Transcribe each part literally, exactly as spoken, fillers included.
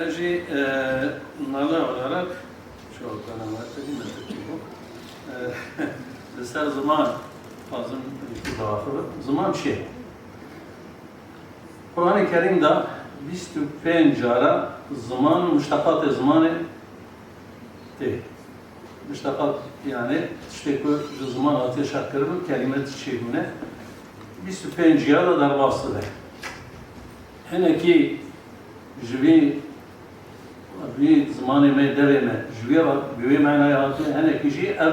Jî, e, nale olarak, şu kanamet dediğim, e, li ser ziman lazım bir lafı. Ziman çi? Kur'an-ı Kerim'de bîst û pênc cara ziman û muşteqatê zimanê tê. Muşteqat yani tiştê ku ji ziman hatiye şeqkiribû, kelîme tiştê bûne. Bîst û pênc cara derbas dibe. Hinekî ji vî, vî zimanê me, devê me, ji vî re, bi vê manayê hatiye, hinekî jî ev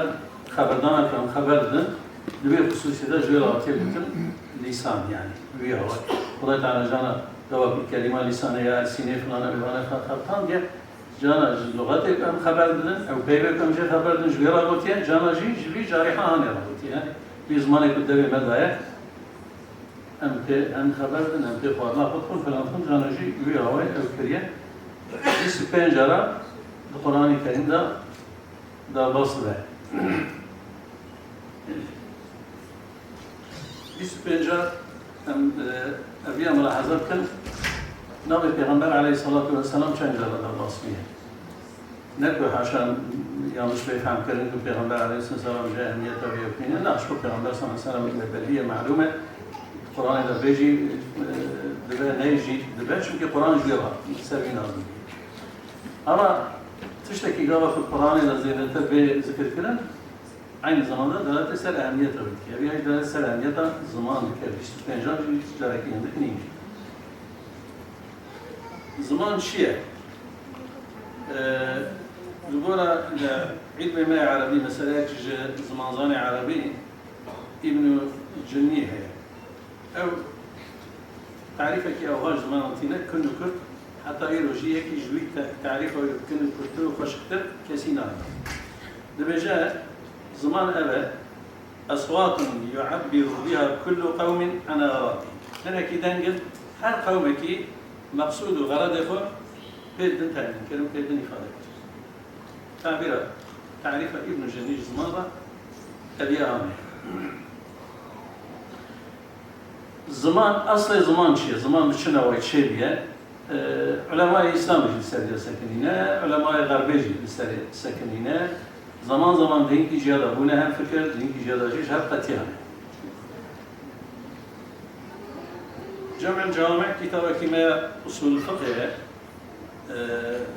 xeberdana ku em xeber didin, di vê xisûsî de ji vê re hatiye gotin lîsan, yani, bi vî awayî. Xwedê Teala cana gava ku kelîma lîsanê ya Ersînê, filane, bêvane, fe-, xebtan diye, cana ji luxetê ku em xeber didin, ew peyvê ku em jê xeber didin, ji vê re gotiye, cana jî ji vî carîha hanê re gotiye. Yani, vî zimanê ku devê me daye, Em pê, em xeber din, em pê xwarina xwe dixwin, filan dixwin, cana jî wî awayî ew kiriye. Bîst û pênc cara di Quranê Kerîm de derbas dibe. Bîst û pênc car em, e, ev ya mulahaza bikin, navê Pêxember aleyhissalatu vesselam çend cara derbas bûye. Ne ku haşa yanlış fehmkirin ku Pêxember aleyhisselam ji ehemmiyeta vê yekê nîne. Na, ji xwe Pêxember sallallahu aleyhi ve sellem me bellî ye, malûm e. Quranê de bê jî, e, dibe, ney jî dibe, çimkî Quran ji wê re ser wî nazil bûye. Ama tiştekî gava ku Quranê de zêdetir bê zikirkirin, aynı zamanda delalete ser ehemmiyeta wî dike. Ev ya jî delalet ser ehemmiyeta ziman dike. Bîst û pênc car jî carekî hindik nîne. Ziman çi ye? Ee, li gora li îlmê me yê erebî, meseleyek ji zimanzanê erebî, Îbnû Cinnî heye. Ew tarîfekî ewha ji zimanan tîne, kin û kurt, heta îro jî yekî ji wî te-, tarîfa wî kin û kurtir û xweşiktir kesî nayê. Dibêje, ziman ev e, "Eswatun yu'ebbiru biha kullu qewmin an agradihim." Hinekî deng in, her qewmekî meqsûd û xeredê xwe pê din temîn kirin, pê din îfade kirin. Tabîra, tarîfa Îbn Cenî ji ziman re ev ya ame. Ziman, eslê ziman çi ye? Ziman bi çi newayî çêbûye? Ee, ulemayê Îslamê jî li ser vê sekinîne, ulemayê Xerbê jî li ser sekinîne. Zaman zaman di hinkî ciya de bûne hem fikir, di hinkî ciya de jî ji hev qetiyane. Cem'el Cewame kitabekî me ya Usul Fiqhê ye. Ee,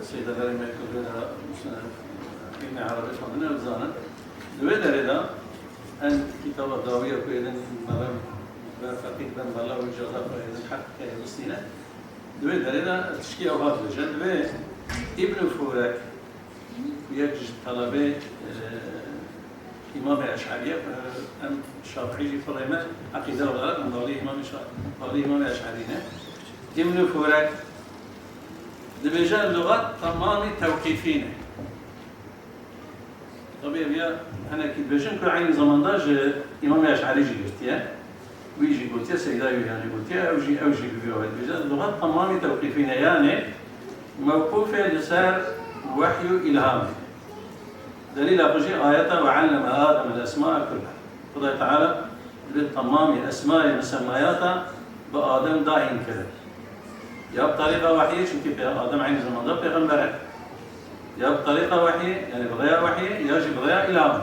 Seyda Berê me ku vê de, e, Îbn Erebî xwendine, ew zanin. Di wê derê de en kitaba dawiya ku êdin me ben ber feqîr ben bela û îcaza xwe êdin heq ke bistîne. Di wê derê de tişkî ew hat dibêje. Divê Îbn Fûrek, yek ji talebê, e, Îmamê Eş'erî ye, e, em Şafi'î jî pir ê me, eqîde olarak em bawlî Îmamê Şa-, bawlî Îmamê Eş'erî ne. Îbn Fûrek dibêje, lugat temamî tewqîfî ne. Tabî ev ya hinekî dibêjin ku eynî zamanda ji Îmamê Eş'erî jî girtiye. Wî jî gotiye, Seyda Yuyanî gotiye, ew jî, ew jî bi vî awayî dibêje. Lugat temamî tewqîfî ne, yanê mewqûf e li ser wehy û îlhamê. Delîla xwe jî ayeta "Ve alleme Adem el esmaa kullaha." Xwedayê Teala divê temamî esmayê misemayata bi Adem dahîn kirin. Ya bi terîqa wehyê, çimkî pê-, Adem eynî zamanda pêxember e. Ya bi terîqa wehyê, yani bi rêya wehyê, ya jî bi rêya îlhamê.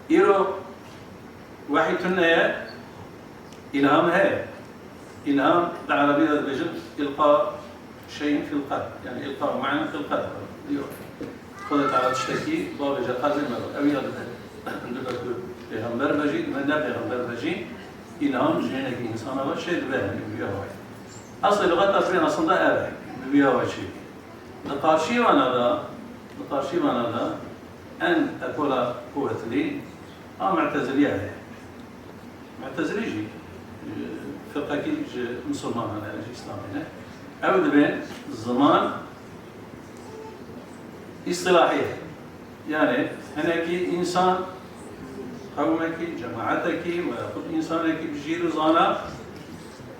Îro wehy tune ye, îlham heye. Îlham di erebî de dibêjin "îlqa şeyin fil qelb", yani "îlqa ma'nen fil qelb". Diyor. Xwedê Teala tiştekî bavêje qelbê me de. Ew ya dibe, dibe ku pêxember be jî, dibe ne pêxember be jî, îlham ji hinekî însana ve şey dibe, yani bi vî awayî. Eslê luxeta divê aslında ev e, bi vî awayî çêbûye. Li qarşî vana de, li qarşî vana de en ekola quwetlî a Mu'teziliya heye. Mu'tezilî jî, e, firqekî ji misilmanan e, ji Îslamê ne. Ew dibên ziman îstilahî ye. Yani hinekî însan, qewmekî, cemaetekî veya xud însanekî bi jîr û zana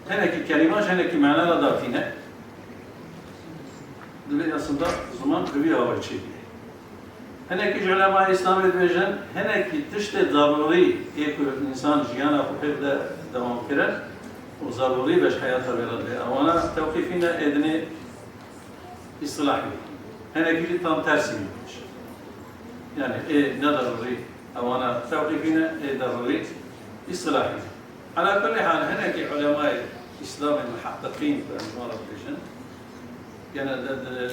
hinekî kelîma ji hinekî mana re datîne. Divê aslında ziman bi vî awayî çêbûye. Hinekî ji ulemayê Îslamê dibêjin, hinekî tiştê darûrî ê ku însan jiyana xwe pê bide dewam kire, û zerûrî be ji heyata wê re dibê. Ewana tewqîfî ne, ê dinê îstilahî. Hinekî jî tam tersî bî. Yani ê ne derûrî ewana tewqîfî ne, ê derûrî îstilahî. Ala kulli hal, hinekî ulemayê Îslamê muheqqiqîn, ku em ji wan re dibêjin, gene de, de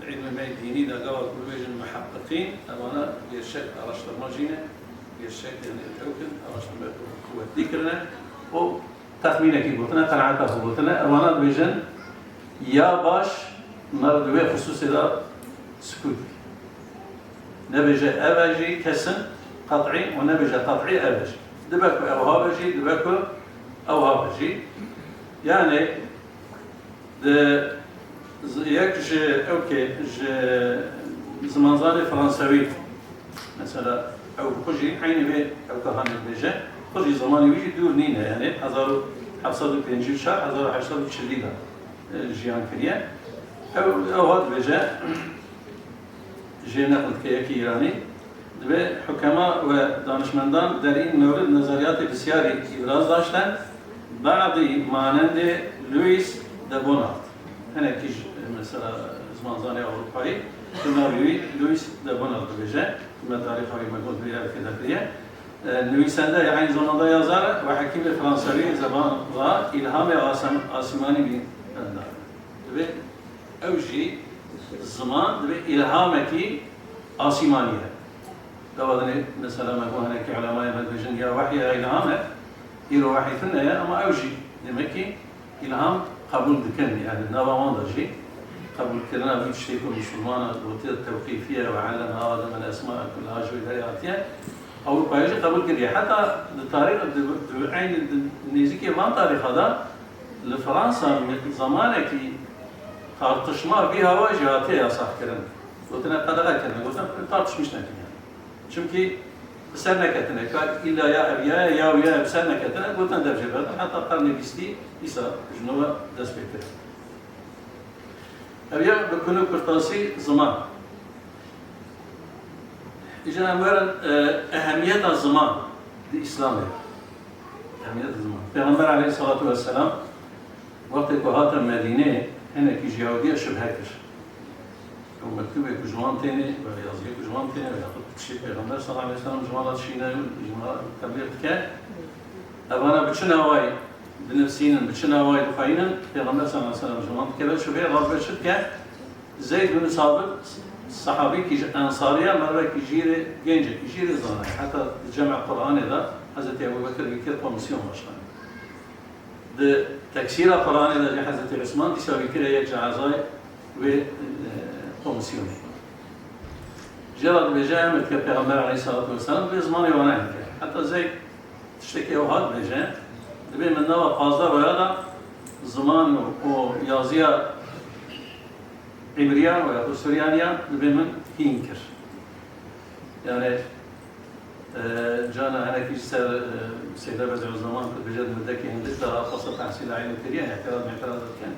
îlmê me dînî de gava ku bibêjin muheqqiqîn, ewana gerçek araştırmacî ne, gerçek yani ew kin, araştırma qûwetlî kirine û texmînekî gotine, qenaeta xwe gotine, ewana dibêjin, ya baş, me re di wê xisûsê de sukût bike. Nebêje ev e jî kesin, qet'î, û nebêje qet'î ev e jî. Dibe ku ew ha be jî, dibe ku ew ha be jî. Yani, di z-, yek ji ewkê, ji zimanzanê fransewî, mesela, ew xwe jî eynî vê ewka hanê dibêje, xwe jî zimanê wî jî dûr nîne, yani hezar û heft sed û pêncî û çar, hezar û heşt sed û çilî de, e, jiyan kiriye. Ew, ew ha dibêje, jê neql dike yekî Îranî, dibê hukema ve danişmendan der in mewrid nezeriyatê bisyarî îbraz daşten, badî manendê Louis de Bonald. Hinekî ji, mesela, zimanzanê Ewropayî, bi navê wî Louis de Bonald dibêje, me tarîxa wî me got vê yekê dekiriye. E, nivîsende ye, aynı zamanda yazar ve hekîmê fransewî zeban ra îlhamê asem-, asîmanî bî bendar. Dibê ew jî ziman dibê îlhamekî asîmanî ye. Gava dinê mesela me got hinekî ulemayê me dibêjin ya wehy ya îlham e, îro wehy tune ye, ama ew jî demek ki îlham qebûl dikin, yani nava wan de jî qebûlkirina vî tiştê ku misilmana gotiye tewqîfî ye ve alleme Adem el esma kullaha ji wê derê hatiye, Ewropayê jî qebûl kiriye. Heta di tarîx, di, di eynî di nêzîkê van tarîxa de li Fransa mi-, zamanekî tartişma vî hawa jî hatiye yasaxkirin. Gotine qedexe kirine, gotine tartişmîş nekin yani. Çimkî bi ser neketine, ka îlla ya ev ya, ya wî ya bi ser neketine, gotin dev jê berdin, heta qernê bîstî îsa ji nû ve dest pê kir. Ev ya bi kul û kurtasî ziman. Îca em werin, e, ehemiyeta ziman di Îslamê. Ehemiyeta ziman. Pêxember aleyhissalatu vesselam wextê ku hate Medînê, hinekî ji Yahûdiya şibhe kir. Ew mektûbê ku ji wan têne, ve yaziyê ku ji wan têne, ve yaxud tiştê Pêxember sallallahu aleyhi ve sellem ji wan re dişîne, ji wan re teblîx dike. Evana bi çi navayî dinivsînin, bi çi navayî dixweyînin, Pêxember sallallahu aleyhi ve sellem ji wan dikeve şibê, radbe çi dike? Zeyd bin Sabit, sahabîkî ji Ensariya, mervekî jîrê, gencekî jîrê zanayî. Heta di cema Qur'anê de Hezretî Ebu Bekir vî kir komisyon başkanî. Di teksîra Qur'anê de jî Hezretî Usman dîsa vî kire yek ji ezayê wê, e, komîsyonê. Jê re dibêje, emir dike Pêxember aleyhissalatu vesselam, dibê zimanê wana hîn ke. Heta Zeyd tiştekî ew hat dibêje, dibê min nava pazdeh roya de ziman û, û yaziya Îbriya û ya Suryaniya dibê min hîn kir. Yani, E, cana hinekî ji ser, e, Seyda Bedîuzzeman ku dibêje di mildekê hindik de xwesta tehsîla îlm kiriye, îtiraz mêtiraz dikin.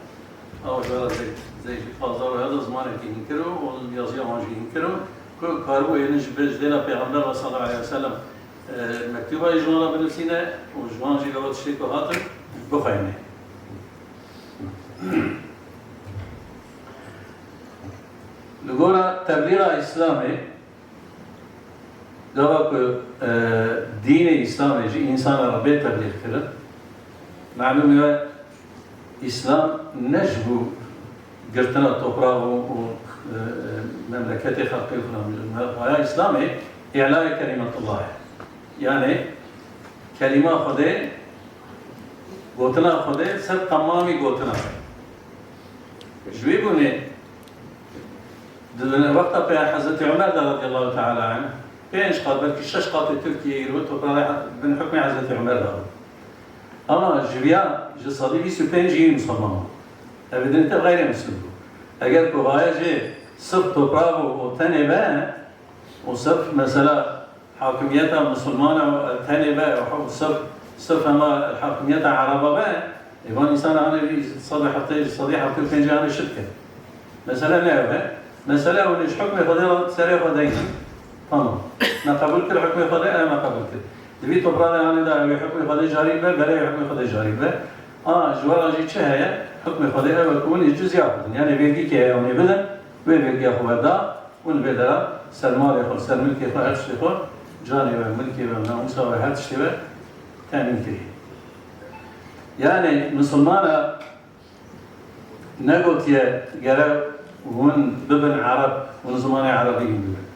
Awa ji wela Zeyd, Zeyd jî pazdeh roya de zimanekî hîn kir û, û yaziya wan jî hîn kir û ku karibû hênin ji ber, ji dêla Pêxember ve sallallahu aleyhi ve sellem, e, mektûba jî ji wan re binivîsîne û ji wan jî gava tiştê ku hatin bixweyne. Li gora teblîxa Îslamê, Gava ku, e, dînê Îslamê ji însana re bê teblîx kirin, melûm e Îslam ne ji bo girtina toprax û, û, e, e, memleketê xelkê filan, me-, maya Îslamê îlayê kelîmetullah e. Yani kelîma Xwedê, gotina Xwedê ser temamî gotina. Ji wî bûnê Di wexta pê Hezretî Umer de radiyallahu teala anh, pênc qat, belkî şeş qatê Tirkiyeyê îro topraxê bin hukmê Hezretî Umer de bû. Ama ji viya ji sedî bîst û pênc yî misilman bû. Ev dinê te xeyrê misilm bû. Eger ku vaye jê sirf toprax û, û tenê be, û sirf mesela Hakimiyeta misilmana tenê be, ew sirf, sirf hema hakimiyeta ereba be, ê van însana hanê vî sed û heftê, sed û heftê û pêncî hanê şirk e. Mesele ne ew e. Mesele ew e, ji hukmê Xwedê re serê xwe deyne. Tamam. Me qebûl kir hukmê Xwedê, e, me qebûl kir. Di vî topraxê hanê de ew ê hukmê Xwedê carî be, belê hukmê Xwedê carî be. A, ji we re jî çi heye? Hukmê Xwedê ew e ku hûn ê cizya bidin. Yanî vergîkê heye hûn ê bidin, wê vergiya xwe werda, hûn li vê dera ser malê xwe, ser milkê xwe, her tiştê xwe, canê we, milkê we, namûsa we, her tiştê we temîn kirî. Yanî misilmana negotiye gere hûn bibin Ereb, hûn zimanê Erebî hîn bibin.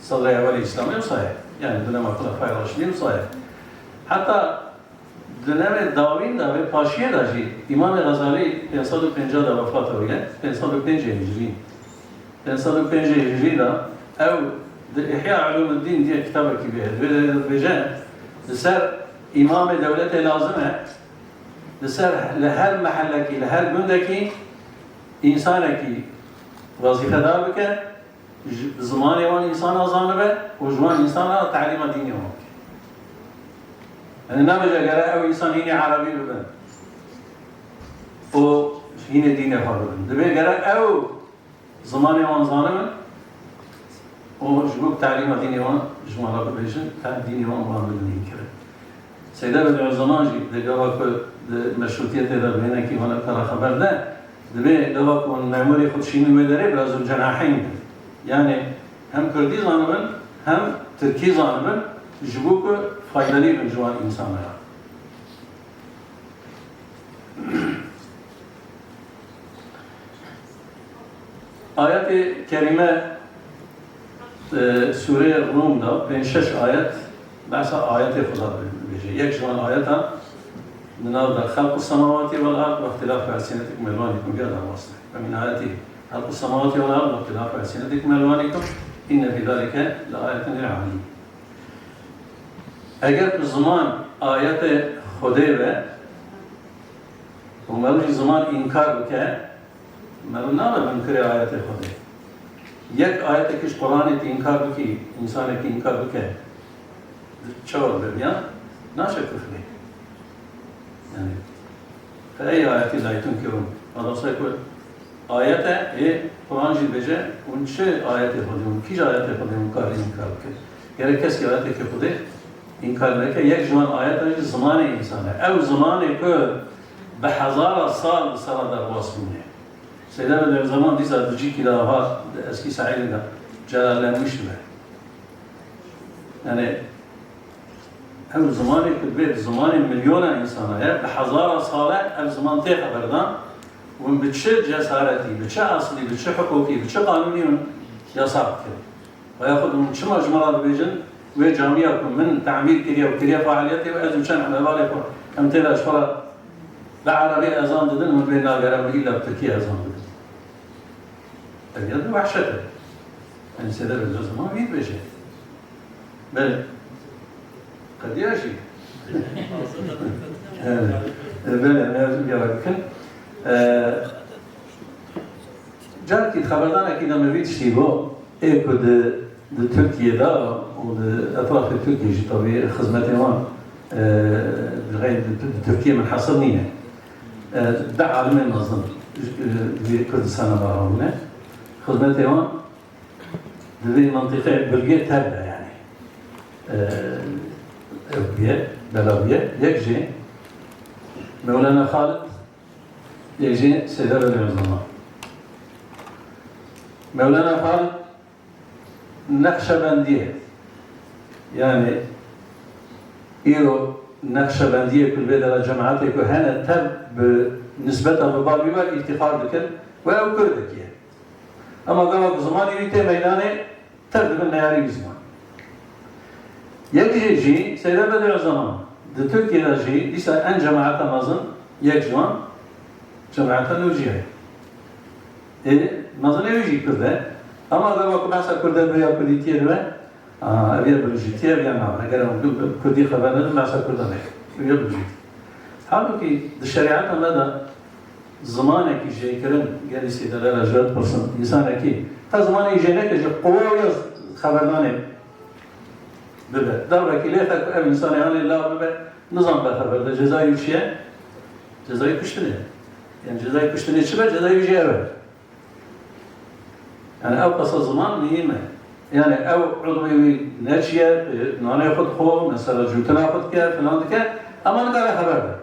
Sedrê ewelê Îslamê wisa ye. Yanî dönema Xulefayê Raşidîn wisa ye. Heta dönemê dawîn de vê paşiyê de jî Îmamê Xezalî pênc sed û pêncî de wefata wî ye, pênc sed û pêncî Hicriyî. Pênc sed û pêncî Hicriyî de ew di Ihya Ulûmuddîn diye kitabekî wî ye. Di vê derê de dibêje, li ser îmamê dewletê lazim e, li ser, li her mehellekî, li her gundekî însanekî wezîfedar bike, ji, bi zimanê wan însana zanibe û ji wan însana re telîma dînê wan bike. Yanî nabêje gere ew însan hînê erebî bibin û hînê dînê xwe bibin. Divê gere ew zimanê wan zanibin û ji bo telîma dînê wan ji wan re bibêjin, em dînê wan wan bidin hînkirin. Seyda Bedîuzzeman jî di gava ku di meşrûtiyetê de bi hinekî wan ev kara xeber de, dibê gava ku hûn memûrê xwe dişînin wê derê, bi Zûlcenaheyn bin. Yanî hem kurdî zanibin, hem tirkî zanibin, ji bo ku faydelî bin ji wan însanan re. Ayetê kerîme, e, Sûreyê Rûm de pênc şeş ayet behsa ayetê Xuda dibêje. Yek ji wan ayeta di nav de خلق السماوات والأرض واختلاف ألسنتكم وألوانكم diye de wasta. ومن آياته خلق السماوات والأرض واختلاف ألسنتكم وألوانكم إن في ذلك لآية للعالمين. Eger bi ziman ayetê Xwedê be û meriv jî ziman înkar bike, meriv nabe munkirê ayetê Xwedê. Yek ayetekî ji Quranê tu înkar bikî, însanekî înkar bike, çawa dibe viya? Naşe kufrê. Yanî, فأي آية الله تنكرون. Mala wisa ku ayet e, ê Quran jî dibêje, hûn çi ayetê Xwedê, hûn kîja ayetê Xwedê hûn karî înkar bikin? Gerek kes kî ayeteke Xwedê înkar neke, yek ji wan ayetan jî zimanê însan e. Ew zimanê ku bi hezara sal di ser re derbas bûne. Seyda Bedîuzzeman dîsa di cîkî de hat, di Eskî Seîdê de celallenmiş dibe. Yanî, ew zimanê ku divê bi zimanê milyona însana ye, bi hezara sal e ev ziman tê xeberdan, hûn bi çi cesaretî, bi çi eslî, bi çi hiqûqî, bi çi qanûnî hûn yasaq dikin? Veya xwe hûn çima ji min re dibêjin, wê camiya ku min temîr kiriye û kiriye faaliyetê û ez û çend hevalê xwe em tê de ji xwe re bi erebî ezan didin, hûn bê nagere min îlla bi tirkî ezan bidin. Ev ya di wehşet e. Yanî Seyda Bedîuzzeman vî dibêje. Belê. Qediya jî. Evet. E, belê, em ê gera bikin. E, carkî xeberdanekî de min vî tiştî got, ê ku di, di Tirkiyê de û di etrafê Tirkiyê jî tabî xizmetê wan, e, di xey-, di, di Tirkiyê minhesir nîne. E, du alimên mezin, e, li Kurdistana me rabûne. Xizmetê wan di vê mintîqê bilgê tev de, yanî, e, ev bûye, bela bûye. Yek jê Mewlana Xalid, yek jê Seyda Bedîuzzeman. Mewlana Xalid Nexşebendî ye. Yanî, îro Nexşebendiyê ku li vê dera cemaetê ku hene tev bi nisbeta bi bavê wî ve îftîxar dikin û ew Kurdekî ye. Ema gava ku zimanê wî tê meydanê, tev dibin neyarê wî ziman. Yek jê jî Seyda Bedîuzzeman, di Tirkiyê de jî dîsa en cemaeta mezin, yek ji wan cemaeta Nûrciya ye. Ê, mezin ew jî Kurd e. Ema gava ku behsa Kurd e, ya Kurdîtiyê dibe, a, ev ya birijîtî ye, ev ya nabe. Eger em bi Kurdî xeber nedin, behsa Kurda nekin. Ev ya birijîtî. Halbûkî di şerîeta me de zimanekî jêkirin, gelî Seyda Leyla ji we dipirsin, însanekî te zimanê jê neke, ji quwa ya xeberdanê bibe. Darbekî lê xe ku ev însanê hanê lav bibe, nizam be xeber de cezayê wî çi ye? Cezayê kuştinê. Yanî cezayê kuştinê çi be? Cezayê wî jî ev e. Yanî ew qasa ziman muhîm e. Yanî ew udwê wî neçiye, e, nanê xwe dixwe, mesela cûtina xwe dike, filan dike, ema nikare xeber de.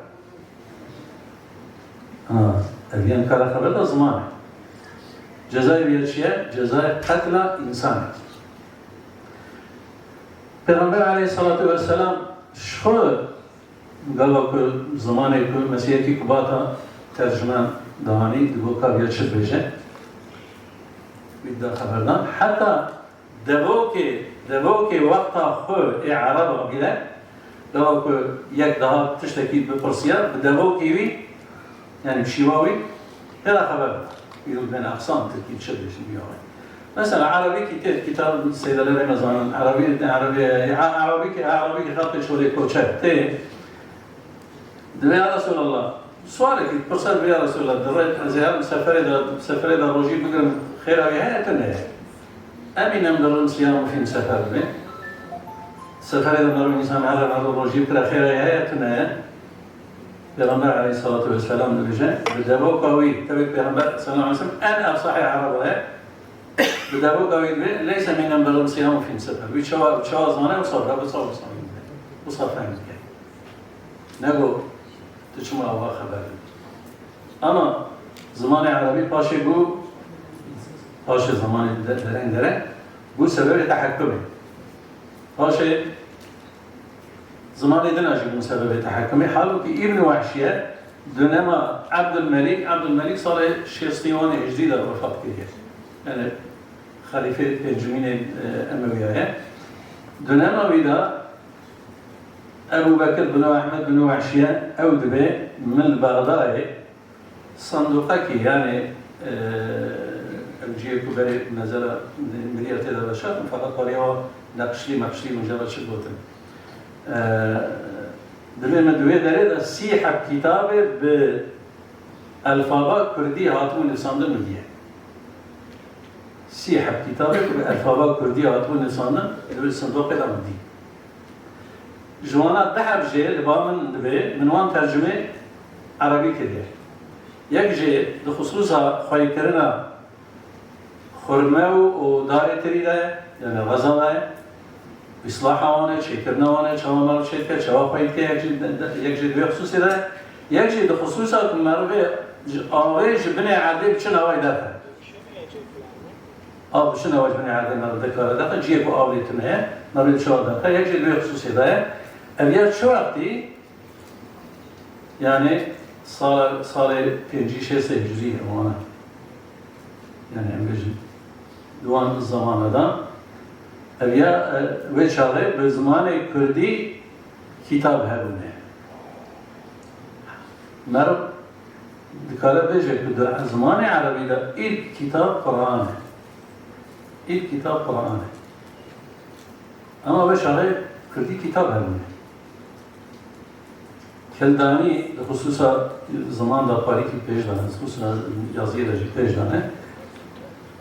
Ha, ev yan kara xeber de ziman e. Cezayê vê çi ye? Cezayê qetla însan e. Pêxember aleyhissalatu vesselam ji xwe gava ku zimanê ku Mesîhekî ku bata tercüman dihanî, digot ka vê çi bêje. Wî da xeber dan. Heta devokê, devokê wexta xwe ê Ereba bîre, gava ku yek dihat tiştekî bipirsiya, bi devokê wî, yanî bi şîva wî, tê de xeber da. Îro bên aqsan tirkî çi dibêjin ya wê. Mesela Erebîkî tê kitab seydelere mezanin, Erebî, Erebî, Erebîkî, Erebîkî xelkê çolê koçer tê. Divê ya Resulallah, sualekî pirse divê ya Resulallah, di re-, ez ê herim seferê de, seferê de rojî bigrim, xêra wî heye tune ye? Emînem bi rim siyam fîm sefer dibê. Seferê de mero însan here mero rojî bikire xêra wî heye tune ye? Pêxember aleyhissalatu vesselam dibêje, bi devoka wî, tevek Pêxember sallallahu aleyhi ve sellem en efsahê Ereba ye, bi devoka wî dibê, leyse mînen bi rim siyam fîm sefer. Wî çawa, çawa zane, wisa da, wisa, wisa. Wisa fehm dike. Nego, tu çima awa xeber didî? Ama zimanê Erebî paşê bû, paşê zimanê de-, dereng dereng, bû sebebê tehekkumê. Paşê zimanê din a jî bûn sebebê tehekkumê. Halbûkî Îbn Wehşiye dönema Ebdulmelîk, Ebdulmelîk salê şêstî wan ê hicrî de wefat kiriye. Yani xelîfê pêncimînê, e, Emewiya ye. Dönema wî de Ebu Bekir bin Ehmed bin Wehşiye ew dibê min li Bexdayê sanduqekî, yani, e, ew cihê ku berê mezela mirî ya tê de veşartin, feqet parî wa neqişlî meqişlî min jê re çi gotin. E, dibê min di wê derê de sî heb kitabê bi elfaba kurdî hatibû nivîsandin min diye. Sî heb kitabê ku bi elfaba kurdî hatibû nivîsandin, di wê sindoqê de min dî. Ji wana du heb jê li ba min dibê, min wan tercumê erebî kiriye. Yek jê di xisûsa xweyîkirina xurme û, û darê tirî de ye, yani xeza de ye. Îslaha wan e, çêkirina wan e, çawa meriv çêdike, çawa xweyî dike, yek jê, yek jê di wê xisûsê de ye. Yek jî di xisûsa ku merivê ji avê ji binê erdê biçin awayî derxe. Av biçin awa ji binê erdê meriv dikare derxe, cihê ku av lê tune ye, meriv çawa derxe, yek jî di wê xisûsê de ye. Ev ya çi wextî? Yani sala, salê pêncî şêstê hicrî ye wana. Yani em bêjin di wan zamana de ev ya, e, wê çaxê bi zimanê kurdî kitab hebûne. Meriv dikare bêje ku di zimanê erebî de ilk kitab Quran e. Ilk kitab Quran e. Ama wê çaxê kurdî kitab hebûne. Kildanî di xisûsa ziman de parîkî pêş dane, di xisûsa yaziyê de jî pêş dane.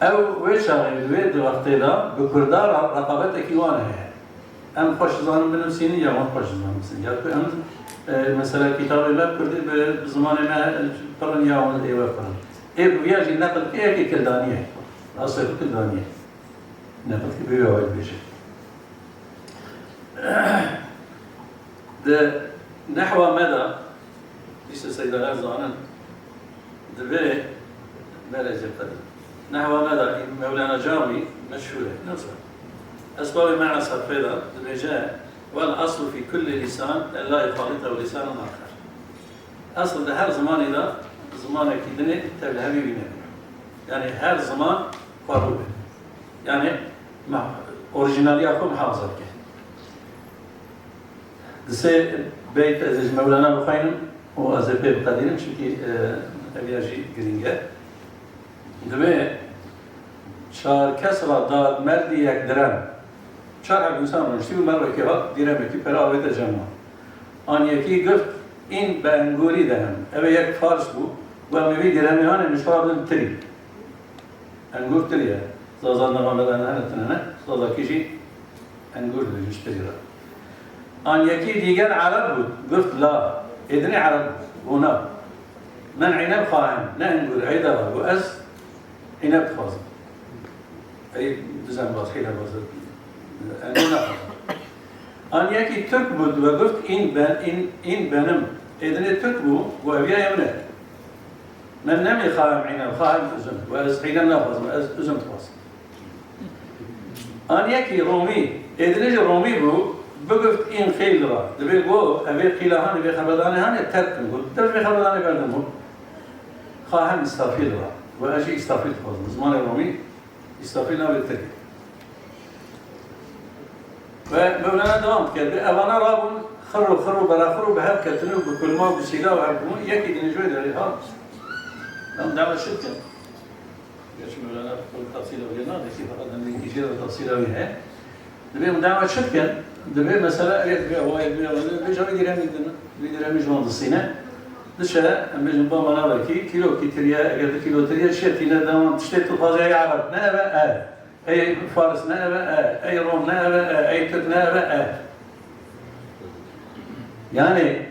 Ew wê çaxê, wê di wextê de bi kurda re-, reqabetekî wan heye. Em xweş dizanin binivîsînin ya wan xweş dizanin binivîsînin. Ya ku em, e, mesela kitabê me kurdî bi, bi zimanê me pir in ya wan ê we pir in. Ê bi viya jî neqil ke yekê kildanî ye. Aslê xwe kildanî ye. Neqil ke bi wê awayî dibêje. Di nehwa me de, dîsa seyda her zanin, divê belê jê qedî. Nehwa me de Mewlana Camî meşhûr e. Nasıl? Esbabê me esafê de dibêje, "Vel aslu fî kulli lisan, en la yuxalitehu lisanun axer." Esil di her zimanê de, zimanekî dinê tevlihevî wî nebe. Yani her ziman xwe rû be. Yani me-, orîjinaliya xwe mihafaza bike. Di sê beyt ez ê ji Mewlana bixweynim û ez ê pê biqedînim, çimkî, e, ev ya jî girîng e. Divê çar kes ra da merdî yek direm. Çar heb însan rûniştî bû, mervekê hat, diremekî pere avête cem wan. An yekî gift, în bi engûrî dehem. Ev ê yek fars bû, got, "Em ê vî diremê hanê, min ji xwe re bidin tirî." Engûr tirî ye. Zaza nava me de hene, tune ne. Zazakî jî engûr dibêjin ji tirî re. An yekî dîger Ereb bû, gift, "La, ê dinê Ereb bû." Got, "Na. Min îneb xwahin, ne engûr." Ey deva, got, "Ez îneb dixwazim." Ey düzenbaz, hîlebaz, engûr naxwazim. An yekî Tirk bû, we gift, "În ben, în, în benim." Ê dinê Tirk bû, got, "Ev ya ye min e." من نمی خواهم عینب، خواهم ئوزم. و ez ئینب naxwazim, ez ئوزم dixwazim. An yekî Romî, êdinê jî Romî bû, bigift în xêl ra. Dibê go, evê qîla hanê, vê xebedanê hanê terk kin. Got, dev vê xebedanê berdim got. Xwahem îstafîl ra. Ve ez jî îstafîl dixwazim. Zimanê Romî îstafîl navê tirk. Ve Mevlana devam dike. Bi evana rabûn, xirr û xirr û beraxirr û bi hev ketine û bi kulma û bi sîla û hev bûn, yekî din ji wê derê hat. Em dawa çi dikin? Gerçi Mevlana kul tafsîla wê nade ki, fakat em yekî jê re tafsîla wê heye. Dibê em dawa çi dikin? Dibê mesela ev, dibê ew, ev, dibê ew, dibê ca wî dirhemî din, wî dirhemî ji wan distîne. Diçe, em bêjin ba manaverkî, kîlokî tiriye, eger du kîlo tiriye, çiye tîne, dewan tiştê tu xwaze ya Ereb, ne ev e, ev. Ey Faris ne eve e, ey Rom ne eve e, ey Tirk ne eve e. Yani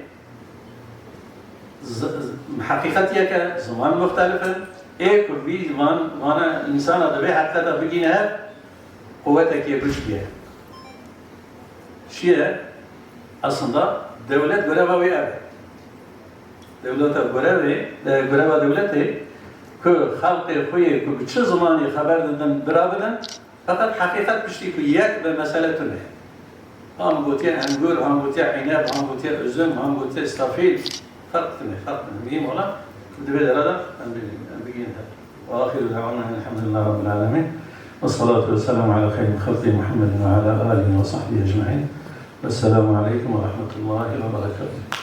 z- z- heqîqet yeke, ziman muxtelif in. Ê ku vî van, vana însana di vê heqîqeta bigîne hev, quwetekê biçûk e. Çi ye? Aslında dewlet göreva wê ev e. Dewleta görevê, e, göreva dewletê ku xelqê xwe yê ku bi çi zimanî xeber didin, bira bidin, feqet heqîqet piştî ku yek be mesele tune. Han gotiye engur, han gotiye îneb, han gotiye üzüm, han gotiye stafîl. Ferq tune, ferq tune. Muhîm olan di vê dera de em bigînin, em bigînin hev. Ve axiru da'wana elhamdulillahi rabbil alemin. Ve salatu ve selamu ala xeyril xelqi Muhammedin ve ala alihi ve sahbihi ecmaîn. Vesselamu aleykum ve rahmetullahi ve berekatuhu.